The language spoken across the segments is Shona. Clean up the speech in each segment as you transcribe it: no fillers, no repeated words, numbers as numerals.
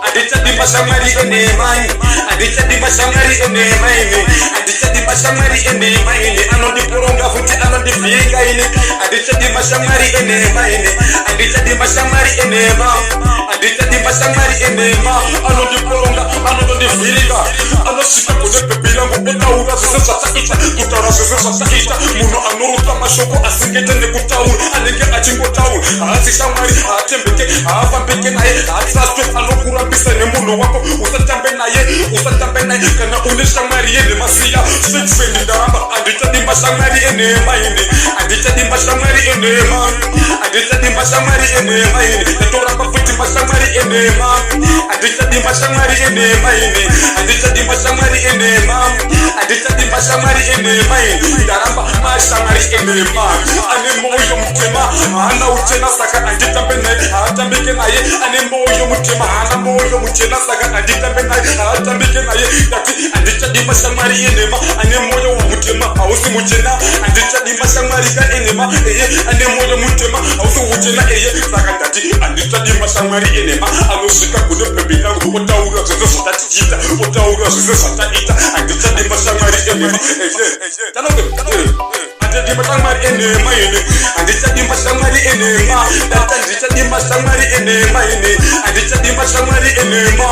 Handichadi mashamwari enhema, handichadi mashamwari enhema ini, handichadi mashamwari enhema ini. Anondiporonga futi anondivhinga ini. Handichadi mashamwari enhema ini, handichadi mashamwari enhema, handichadi mashamwari enhema. Anondiporonga, anotondivhiringa, anosvika kune bhebhi rangu otaura zvese zvataita, kutaura zvese zvataita. Munhu anorutsa mashoko asingaite nekutaura, anenge achingotaura, haasi shamwari, haatembeke, haafambike naye, haatrustwe, anokurambisa nemunhu wako. Usatambe naye, usatambe naye. Kana une shamwari yenhema, siya. Fake friend, ndaramba. Handichadi mashamwari enhema ini, handichadi mashamwari enhema, handichadi mashamwari enhema ini. Ndatoramba futi mashamwari enhema. Handichadi mashamwari enhema ini, handichadi mashamwari enhema, handichadi mashamwari enhema ini. Ndaramba mashamwari enhema. Ane moyo mutema, haana uchena, saka handitambe naye, haatambike naye. Ane moyo mutema, haana moyo muchena, saka handitambe naye, haatambike naye. Ndati handichadi mashamwari enhema. Ane moyo mutema, hausi muchena. Handichadi mashamwari ka enhema eye. Ane moyo mutema, hausi uchena eye. Saka ndati handichadi mashamwari enhema. Anosvika kune bhebhi rangu otaura zvese zvatatichiita, otaura zvese zvataita. Handichadi mashamwari enhema eye. Handichadi mashamwari enhema ini, handichadi mashamwari enhema. Ndati handichadi mashamwari enhema ini, handichadi mashamwari enhema,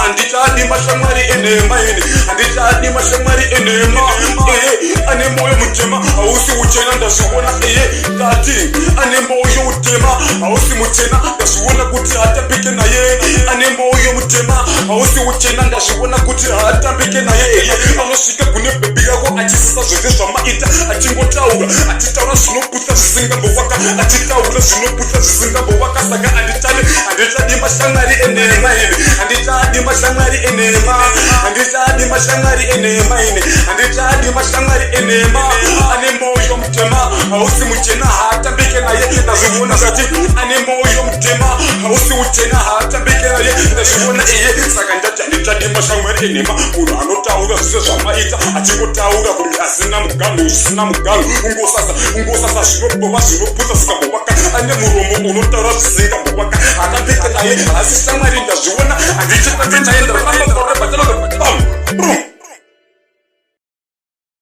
handichadi mashamwari enhema ini, handichadi mashamwari enhema eye. Ane moyo mutema, hausi uchena, ndazviona eye. Ndati ane moyo utema, hausi muchena, ndazviona kuti hatambike naye. Ane moyo mutema, hausi uchena, ndazviona kuti haatambike naye eye. Anosvika kune bhebhi yako achisisa zvese zvamaita, achingotaura, achitaura zvinoputsa zvisingambowaka, achitaura zvinoputsa zvisingambowaka. Saka handichadi, handichadi mashamwari enhema ini, handichadi mashamwari enhema, handichadi mashamwari enhema ini, handichadi mashamwari enhema. Ane moyo mutema, hausi muchena, haatambike naye, ndazviona. Zvati ane moyo mutema, hausi uchena, haatambike naye, ndazviona iye. Saka ndati handichadi mashamwari enhema. Munhu anotaura zvise zvamaita, achingotaura kunge asina muganhu, zvisina muganhu, ungosasa, ungosasa zvinobova, zvinoputsa zvikambowaka. Ane muromo unotaura zvisingambowaka, hatambike naye, haasi shamwari, ndazviona. Handichatambe naye, ndaramba.